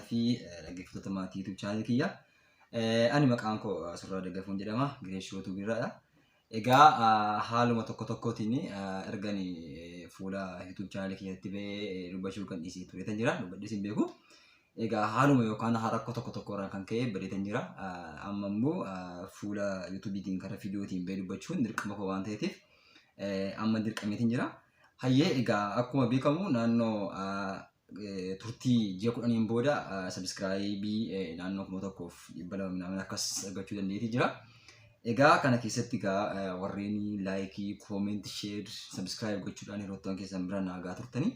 Fi dhaggeeffattoota maatii YouTube channel kiyya. Ani maqaan koo Surraa Daggafuun jedhama. Gireeshoo YouTube irraadha. Egaa haaluma tokko tokkootiin ergan fuula YouTube channel kiyyatti ba'ee dubbachuu kan dhiisee tureetan jira. Dubbadhees hin beeku. Egaa haaluma yookaan rakkoo tokko tokko irraan kan ka'e badeetan jira. Amma immoo fuula YouTubeetiin karaa viidiyootiin ba'ee dubbachuun dirqama koo waan ta'eef amma dirqameetiin jira. Hayyee, egaa akkuma beekamu naannoo turtii ji'a 10n booda subscribe naannoo 1200 akkas argachuu dandeetii jira. Egaa kana keessatti egaa warreen like, comment, share, subscribe gochuudhaan hiriyoottan keessan bira naagaa turtanii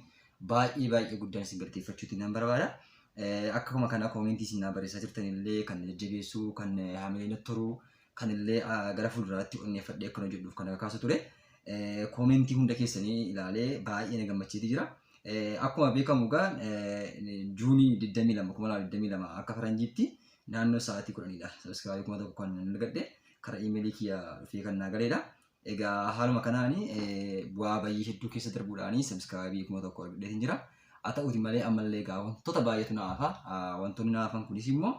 baay'ee baay'ee guddaan isin galateeffachuutiin nan barbaada. Akkuma kana comment isin naa barreessaa jirtan illee kan jajjabeessuu, kan haamilee natti toru, kan illee gara fuulduraatti onneeffadhee akka hojjedhuuf kan kaasu ture. Comment hunda keessanii ilaalee baay'ee na gammachiitii jira. Akkuma beekamu egaa June 22 2022 akka faranjiitti naannoo sa'aatii 10dha. Subscribe 1000 kan argadhe karaa email kiyya dhufee kan naa galeedha. Egaa haaluma kanaan bu'aa bayii hedduu keessa darbuudhaan subscribe 1000 argadheetiin jira. Haa ta'uuti malee ammallee egaa wantoota baay'eetu na hafa. Wantoonni na hafan kunis immoo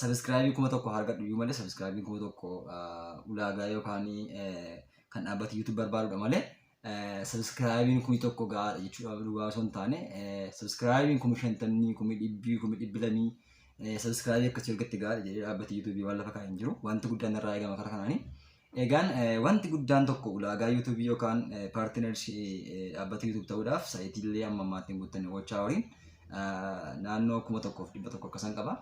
subscribe 1000 argadhu iyyuu malee subscribe 1000 ulaagaa yookaan kan dhaabbata YouTube barbaadudha malee subscribeiin 1000 gahaadha jechuudha dhugaa osoo hin taane, subscribeiin 50,000, 100,000, 200,000 subscribe akkasii argatte gahaadha jedhee dhaabbati YouTube waan lafa kaa'ee hin jiru. Wanti guddaan irraa eegama karaa kanaanii. Egaan wanti guddaan tokko ulaagaa YouTube yookaan partner dhaabbata YouTube ta'uudhaaf sa'itiillee amma ammaatti hin guuttanne, watch houriin naannoo 1100 akkasan qaba.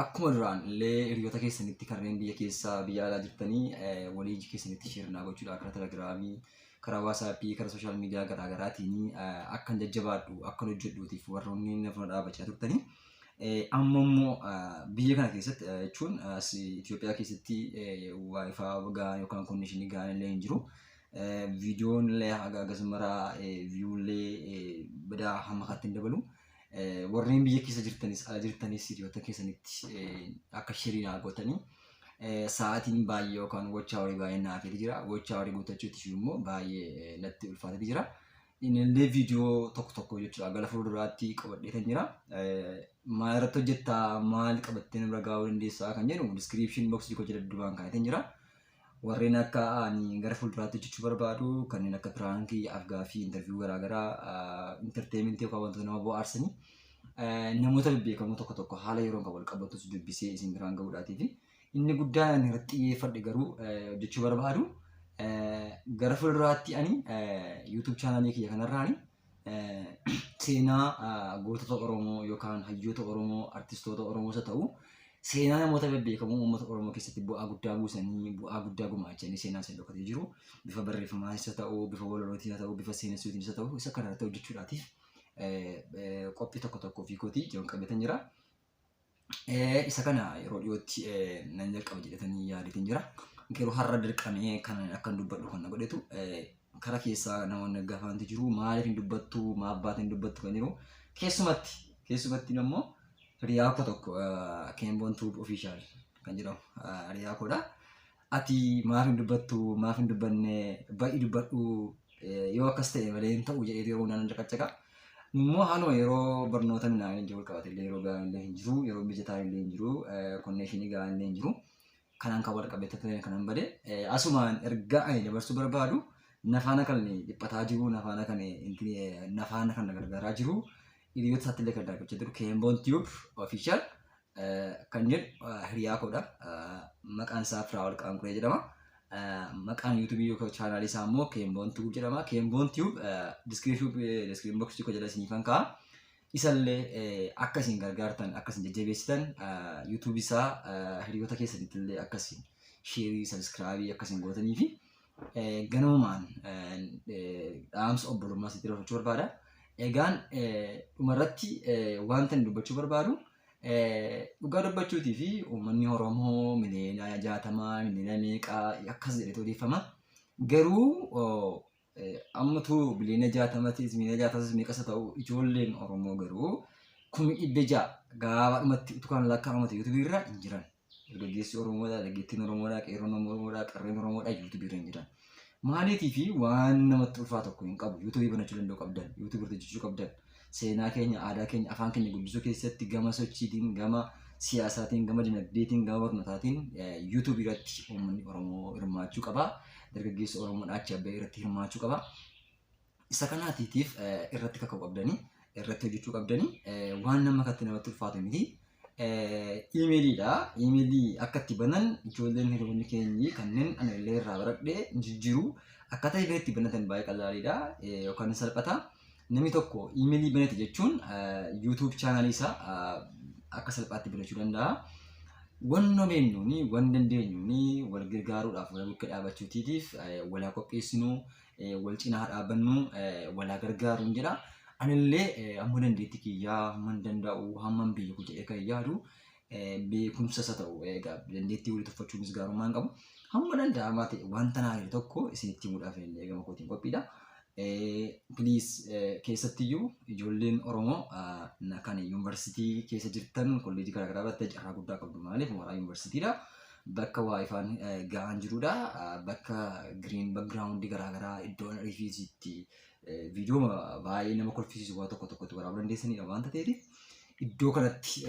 Akkuma duraan illee hiriyoota keessanitti kanneen biyya keessaa biyya alaa jirtanii walii keessanitti share naa gochuudhaan karaa Telegramii, karaa WhatsAppii, karaa social media garaa garaatiin akkan jajjabaadhu, akkan hojjedhuutiif warroonni na bira dhaabbachaa turtanii. Amma immoo biyya kana keessatti jechuun Itoophiyaa keessatti WiFi gahaan yookaan connection gahaan illee hin jiru. Viidiyoon illee haga akkasumara view illee badaa hamma kanatti hin dabalu. Warreen biyya keessa jirtanis ala jirtanis hiriyoota keessanitti akka share naa gootanii, sa'aatiin baay'ee yookaan watch hour baay'ee naaf jira. Watch hour guuttachuutti immoo baay'ee natti ulfaatee jira. Inni illee viidiyoo tokko tokko jechuudha gara fuulduraatti qabadheetan jira. Maal irratti hojjettaa, maal qabattee nurra gahuu dandeessaa kan jedhu description box koo jala duubaan kaa'eetan jira. Warreen akka ani gara fuulduraatti hojjechuu barbaadu kanneen akka prank, afgaaffii, interview garaagaraa, entertainment yookaan wantoota nama bohaarsanii, namoota bebbeekamoo tokko tokko haala yeroon kan wal qabatus dubbisee isin biraan gahuudhaatii fi inni guddaan ani irratti xiyyeeffadhe garuu hojjechuu barbaadu gara fuulduraatti ani YouTube channel kiyya kanarraani seenaa gootota Oromoo yookaan hayyoota Oromoo, artistoota Oromoos haa ta'u, seenaa namoota bebbeekamoo uummata Oromoo keessatti bu'aa guddaa buusanii, bu'aa guddaa gumaachanii seenaa isaanii dhokatee jiru bifa barreeffamaanis haa ta'u, bifa walalootiin haa ta'u, bifa seenessuutiinis haa ta'u, isa kana irratti hojjechuudhaatiif qophii tokko tokko ofii kootii jalqabeetan jira. Isa kana yeroo dhiyootti nan jalqaba jedhetanii yaadeetiin jira. Garuu har'a dirqamee kan akkan dubbadhu kan na godhetu kara keessaa namoonni gaafantu jiru, maaliif hin dubbattu, maaf baate hin dubbattu kan jiru. Keessumatti immoo hiriyaa koo tokko, Keemboon Tube Official kan jedhamu hiriyaa koodha. Ati maaf hin dubbattu, maaf hin dubbanne, ba'i dubbadhu, yoo akkas ta'e malee hin ta'u jedhee yeroo naan caqacaqa. Immoo haaluma yeroo barnoota midhaan wajjin wal qabate illee yeroo gahaan illee hin jiru, yeroo mijataa illee hin jiru, connection gahaan illee hin jiru. Kanaan kan wal qabate ta'e kanan bade. Asumaan ergaa ani dabarsuu barbaadu, nafaana kan dhiphataa jiru, nafaana kan nafaana kan na gargaaraa jiru, hiriyoota isaatti illee kan daawwachaa jiru, Keemboon Tube Official kan jedhu hiriyaa koodha. Maqaan isaa Firaa'ol Qaanquree jedhama. Maqaan YouTube yookaan channel isaa immoo Keemboon Tube jedhama. Keemboon Tube description box koo jala isiniifan kaa'a. Isallee akka isin gargaartan, akka isin jajjabeessitan, YouTube isaa hiriyoota keessanitti illee akka isin share, subscribe akka isin gootanii fi ganamumaan dhaamsa obbolummaa sitti dabarsuu barbaada. Egaan dhumarratti wanta inni dubbachuu barbaadu, dhugaa dubbachuutii fi uummanni Oromoo 60 miliyoona meeqaa akkas jedhetu odeeffama. Garuu ammatu 60 biliyoonatiis 60 miliyoonas meeqas ta'u, ijoolleen Oromoo garuu 600,000 gaabaadhumatti utuu kan lakkaa'amatu YouTube irra hin jiran. Dargaggeessi Oromoodha, dargaggeettiin Oromoodha, qeerroon Oromoodha, qarreen Oromoodha YouTube irra hin jiran. Maaliitii fi waan namatti ulfaa tokko hin qabu. YouTube banachuu danda'u qabdan, YouTube irratti hojjechuu qabdan. Seenaa keenya, aadaa keenya, afaan keenya guddisuu keessatti gama sochiitiin, gama siyaasaatiin, gama dinagdeetiin, gama barnootaatiin YouTube irratti uummanni Oromoo hirmaachuu qaba. Dargaggeessi Oromoo achi abbee irratti hirmaachuu qaba. Isa kanaatiitiif irratti kaka'uu qabdanii, irratti hojjechuu qabdanii, waan nama katti namatti ulfaatu miti. Iimeeliidha. Iimeelii akka itti banan ijoolleen hiriyoonni keenyi kanneen ani illee irraa baradhee jijjiiru akkaataa iimeelii itti banatan baay'ee qallaaliidha yookaan salphata. Namni tokko iimeelii banate jechuun YouTube chaanaalii isaa akka salphaatti banachuu danda'a. Wanno beennuuni, wan dandeenyuuni wal gargaaruudhaaf, wal bukkee dhaabachuutiitiif wal haa qopheessinu, wal cinaa haa dhaabbannu, wal haa gargaaruun jedha. Anillee hamma dandeettii kiyyaa, hamma danda'u, hamma beeku jedhee kan yaadu, beekumsa isa ta'u egaa dandeettii walii tuffachuunis gaarummaa hin qabu. Hamma danda'amaa ta'e wanta naa jiru tokko isinitti himuudhaaf illee gama kootiin qophiidha. Please, keessattiyyuu ijoolleen Oromoo kan yuunivarsiitii keessa jirtan, kolleejii garaagaraa irratti carraa guddaa qabdu. Maaliif? Mooraa yuunivarsiitiidha. Bakka waa ifaan ga'aan jirudha. Bakka green background garaagaraa, iddoo rifiisiitti viidiyoo baay'ee nama kolfisiisu waa tokko tokkotti waraabuu dandeessanidha waanta ta'eef, iddoo kanatti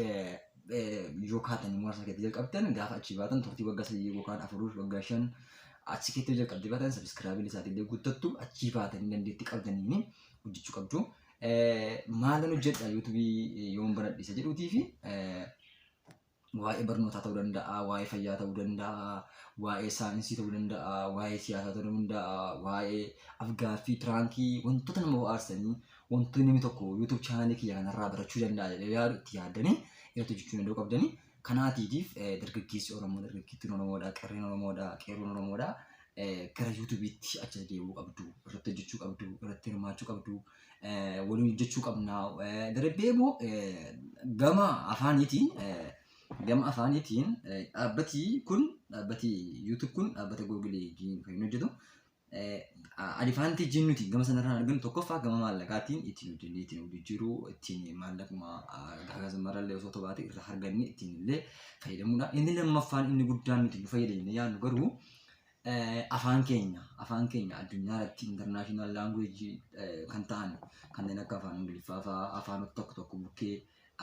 yoo kaatanii mooraa sana keessatti jalqabdan, gaafa achii baatan turtii waggaa 3 yookaan 4, waggaa 5 achi keessatti jalqabdee baatan, subscribe isaatiillee guuttattu, achii baatanii dandeettii qabdaniin hojjechuu qabdu. Maalan hojjedha yuutuubii yoon banadhe isa jedhuutii fi waa'ee barnootaa ta'uu danda'a, waa'ee fayyaa ta'uu danda'a, waa'ee saayinsii ta'uu danda'a, waa'ee siyaasaa ta'uu danda'a, waa'ee afgaaffii, piraankii, wantoota nama bohaarsanii, wantoonni namni tokko YouTube chaanaalii kiyya kanarraa barachuu danda'a jedhee yaadu itti yaaddanii irratti hojjechuu danda'uu qabdanii. Kanaatiitiif dargaggeessi Oromoo, dargaggeettiin Oromoodha, qarreen Oromoodha, qeerroon Oromoodha. Gara YouTube'itti achi deebi'uu qabdu, irratti hojjechuu qabdu, irratti hirmaachuu qabdu, waliin hojjechuu qabna. Darbee immoo gama afaaniitiin dhaabbati kun, dhaabbati YouTube kun, dhaabbata Google kan inni hojjetu. Advantage nuti gama sanarraa argannu tokkoffaa gama maallaqaatiin ittiin hojjennee ittiin hojjechuu, ittiin maallaquma gaafa marallee osoo tobaate irraa arganne ittiin illee fayyadamuudha. Inni lammaffaan, inni guddaan nuti nu fayyada jennee yaadnu garuu afaan keenya addunyaa irratti international language kan ta'an kanneen akka afaan Ingiliffaa fa'aa, afaanota tokko tokko bukkee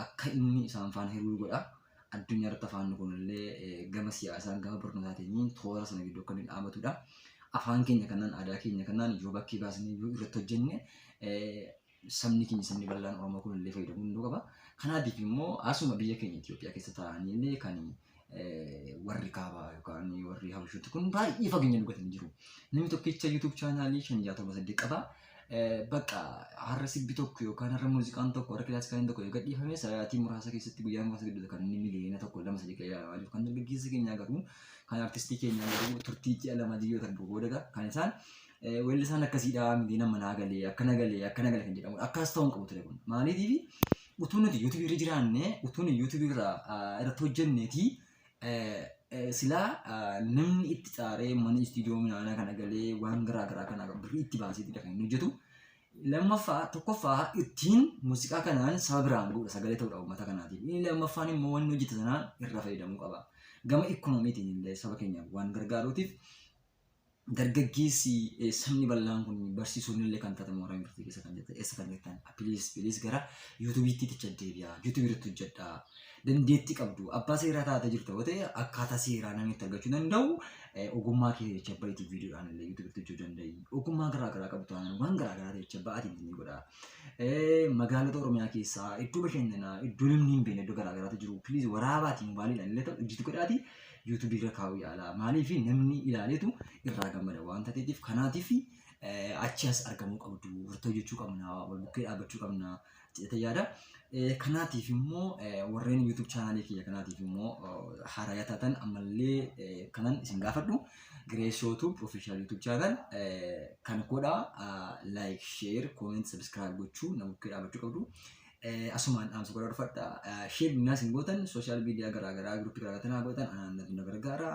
akka inni isaan faana hiriiru godha. Addunyaa irratti afaan kun illee gama siyaasaan, gama barnootaatiin toora sana gidduu akka inni dhaabatudha. Afaan keenya kanaan, aadaa keenya kanaan yoo bakkee baasnee yoo irratti hojjenne, sabni keenya, sabni bal'aan Oromoo kun illee fayyadamuu danda'u qaba. Kanaatiif immoo asuma biyya keenya Itoophiyaa keessa taa'anii illee kan warri kaabaa yookaan warri habashooti kun baay'ee fageenya dhugatanii jiru. Namni tokkicha YouTube chaanaalii 5, 6, 7, 8 qaba. Bakka har'a sibbi tokko yookaan har'a muuziqaan tokko, har'a kilaasikaaliin tokko yoo gadhiifame, sa'aatii muraasa keessatti, guyyaa muraasa gidduutti kan inni miliyoona 1, 2, 3 kan ilaalamaa jiru. Kan dargaggeessa keenyaa garuu, kan artistii keenyaa garuu turtii ji'a 2, ji'a darbu booda kan isaan weellisaan akkasiidha, miliyoona manaa galee, akkana galee, akkana galee kan jedhamu. Akkas ta'uu hin qabu ture kun. Maaliitiif? Utuu nuti yuutuubii irra jiraanne, utuu nuti yuutuubii irra irratti hojjenneeti silaa namni itti xaaree mana istiidiyoo minaanaa kana galee waan garaa garaa kana birrii itti baaseetidha kan inni hojjetu. Lammaffaa, tokkoffaa ittiin muuziqaa kanaan saba biraan ga'uudha, sagalee ta'uudha uummata kanaatiif. Inni lammaffaan immoo wanni hojjete sanaan irraa fayyadamuu qaba. Gama ikoonomiitiin illee saba keenyaaf waan gargaaruutiif, dargaggeessi, sabni bal'aan kun, barsiisonni illee kan taatan, mooraa yuunivarsiitii keessa kan jirtan, eessa kan jirtan, please, please, gara yuutuubiitti ticha deebi'a, yuutuubii irratti hojjedha. Dandeettii qabdu, abbaa seeraa taatee jirta yoo ta'e, akkaataa seeraa namni itti argachuu danda'u ogummaa kee jecha baay'ee viidiyoodhaan illee yuutuubii irratti hojjechuu danda'i. Ogummaa garaa garaa qabdu taanaan, waan garaa garaa jecha ba'aatiin ni godha. Magaalota Oromiyaa keessaa iddoo bashannanaa, iddoo namni hin beekne, iddoo garaa garaatu jiru. Please, waraabaatii moobaayiliidhaan illee ta'u hojjetu godhaatii yuutuubii irra kaa'uu yaala. Maaliif? Namni ilaaleetu irraa gammada waan ta'eef, kanaatiif achi as argamuu qabdu, irratti hojjechuu qabna, wal bukkee dhaabbachuu qabna jedhee yaada. Kanaatiif immoo warreen YouTube chaanaalii kiyya kanaatiif immoo haaraa taatan, ammallee kanan isin gaafadhu, Grace YouTube official YouTube channel kan godha, like, share, comment, subscribe gochuu nama bukkee dhaabbachuu qabdu. Asumaan dhaamsa godhaa dhufadha. Share innaa isin gootan social media garaa garaa, giruuppii garaa garaa gootan, anaan na gargaara.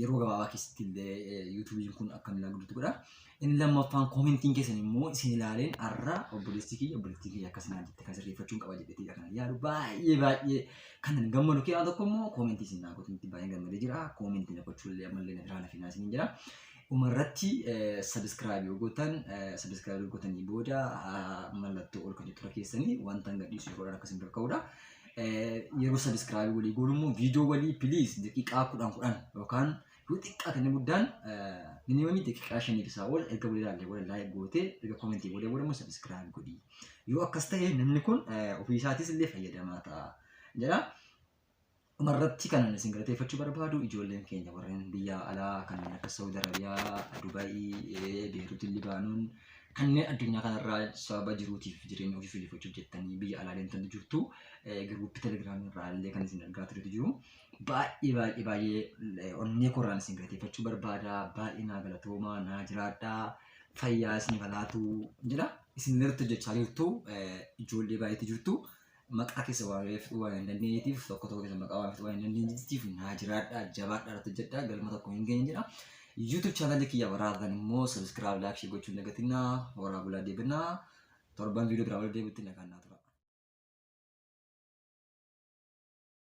Yeroo gabaabaa keessatti illee yuutuubiin kun akka inni guddatu godha. Inni lammaffaan koomentiin keessan immoo isin ilaaleen, har'a obboleessi kiyya, obboleettiin kiyya akkas naan jette, kan sirreeffachuun qaba jedheetidha kan yaadu. Baay'ee baay'ee kan nan gammadu keessaa tokko immoo koomentii isin naa gootan baay'ee gammadee jira. Koomentii na gochuu illee ammallee na biraa na finaa isiniin jira. Dhumarratti subscribe yoo gootan, subscribe yoo gootanii booda mallattoo ol kan jettu keessanii wanta hin gadhiisu yeroodhaan akkasiin bira ka'uudha. Yeroo subscribe walii goonu immoo viidiyoo walii please daqiiqaa 10 10 yookaan yoo xiqqaate inni guddaan minimum daqiiqaa 5 isaa ol erga walii ilaallee booda like gootee, erga comment booda booda immoo subscribe godhi. Yoo akkas ta'e namni kun ofii isaatis illee fayyadamaa ta'a jedha. Dhumarratti kan isin galateeffachuu barbaadu ijoolleen keenya warreen biyya alaa kanneen akka Saudi Arabiyaa, Dubaayii, Beeruut, Libaanoon, kanneen addunyaa kanarraa sababa jiruutiif jireenya ofii fooyyeffachuuf jettanii biyya alaa deemtantu jirtu. Group Telegramii irraa illee kan isin argaa turetu jiru. Baay'ee baay'ee baay'ee onnee koorraan isin galateeffachuu barbaada. Baay'ee naa galatoomaa, naa jiraadhaa, fayyaa isin balaatu jedha. Isin irratti hojjechaa jirtu, ijoollee baay'eetu jirtu. Maqaa keessa waan fixuu waan hin dandeenyeetiif, tokko tokko keessa maqaa waan fixuu waan hin dandeenyeetiif, naa jiraadhaa, jabaadhaa, irratti hojjedhaa, galma tokko hin geenye jedha. YouTube channelii kiyya waraabdan immoo subscribe, like, share gochuun dagatinaa. Horaa bulaa, deebinaa. Torban viidiyoo biraa wal deebitti nagaan naa tura.